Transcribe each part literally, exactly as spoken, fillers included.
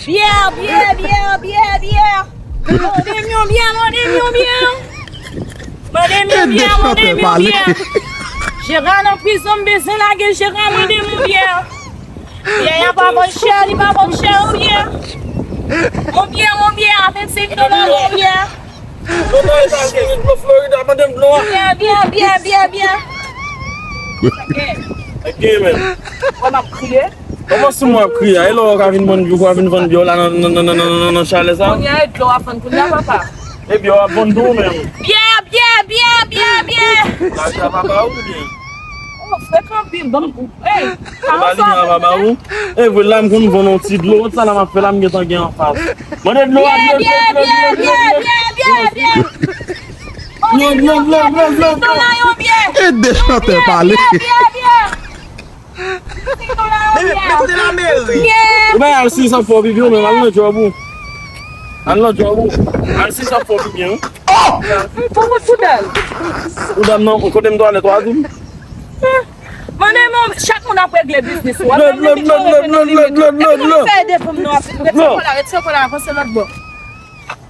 Byè, byè, byè, byè, byè. Mande m yon byè, mande m yon byè. Mande m yon byè, mande m yon byè. Jera nan prizon, m bezwen lage Jera, mande m yon byè. Byè a pa vann chè, li pa vann chè, yon byè. Yon byè, yon byè, a vennsenk dola, yon byè. Florida, mande m dlo a. Byè, byè, byè, byè, byè. Ok, men. Wè m ap kriye. Kòman si mwen ap kriye a? E lè w ka vin vann, ou ka vin vann byè w la nan, nan, nan chalè sa? Kounye a, e dlo w ap vann kounye a, papa. E byè w ap vann tou, menm. Byè, byè, byè, byè, byè. Lajan papa ou byen? Oh, frekan anpil, ban m gou. Ey, pa ansanm avè m, tande. E vre la, m konn vann yon ti dlo. Sa la m ap fè la, m gentan gen anfas. Mande dlo a, dlo, dlo, dlo, dlo, dlo, dlo. Byè, byè, byè, byè, byè. Dlo, dlo, dlo, dlo, dlo, dlo. Yon byè. Ede chantè pale. Byè, byè, byè. Yon byè. Men, men kote lameri? Ou bay al si sa fò pipi, ou menm al nan djòb ou. Al nan djòb ou. Al si sa fò pipi, wi. Oh! Pou, pou, pou dal. Pou dam nan, kote m twalèt, w a di m? Mande m, chak moun ap regle biznis ou. Dlo, dlo, dlo, dlo, dlo, dlo, dlo, dlo. Epi nou fè de fanm nou ap retire kò la, retire kò la, avanse lòt bò.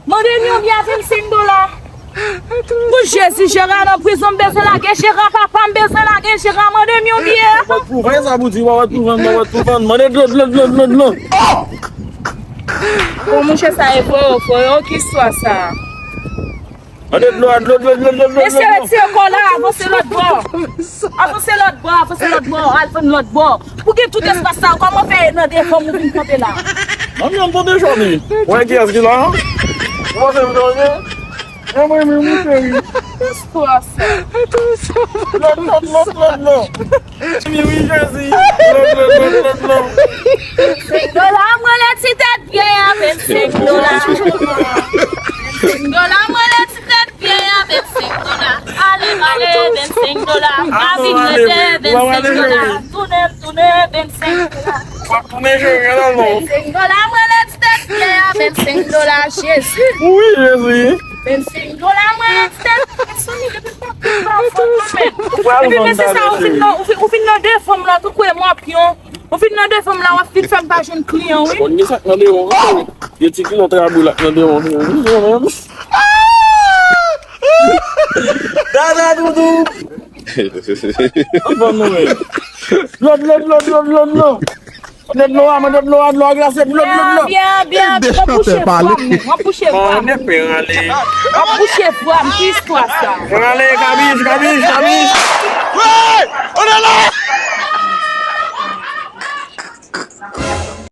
Mande m yon byè a vennsenk dola. Pou Jezi, Jera nan prizon, m bezwen lage Jera, papa, m bezwen lage Jera, mande m yon byè. Wè twouvan, sa pou di, wè twouvan, wè twouvan. Mande dlo, dlo, dlo, dlo, dlo. Bon, monchè, sa e vre, vre, ki istwa sa? Mande dlo a, dlo, dlo, dlo, dlo, dlo, dlo. Mesye, retire kò la, avanse lòt bò. Avanse lòt bò, avanse lòt bò, al vann lòt bò. Ou gen tout espas sa, kòman fè nan devan m ou vin kanpe la? An, m yon bon dejanè. Wè kiyès ki la? Ou panse m jòje? Mwen, mwen, mwen, mwen, cheri. Istwa sa. Lòt, lòt, lòt, lòt, lòt. Vini wi, Jezi. Lòt, lòt, lòt, lòt, lòt. Vennsenk dola, mwen lè ti tèt byè a, vennsenk dola. Vennsenk dola, mwen lè ti tèt byè a, vennsenk dola. Ale, ale, vennsenk dola. Avi mete, vennsenk dola. Tounen, tounen, vennsenk dola. W ap tounen jere la, non. Vennsenk dola, mwen lè ti tèt byè a, vennsenk dola, Jezi. Wi, Jezi. Vennsenk dola, mwen lè ti tèt byè a, Sony, depi m pa, pa fò, non, men. Epi, mesye sa, ou vin nan, ou vin, ou vin nan devan m la, tankou e mapyon. Ou vin nan devan m la, w ap vin fè m pa jwenn kliyan, wi. Bon, gen sa k nan devan, wi. Gen ti kilòt rabou la k nan devan, wi. Dada doudou. Ann ban nou, wi. Dlo, dlo, dlo, dlo, dlo, dlo. Mande dlo a, mande dlo a, dlo a glase, dlo, dlo, dlo. Byen, byen, byen, w ap bouche vwa m, w ap bouche vwa m. Mande pen ale. W ap bouche vwa m, ki istwa sa? Pen ale, kabich, kabich, kabich. Hey! On est là!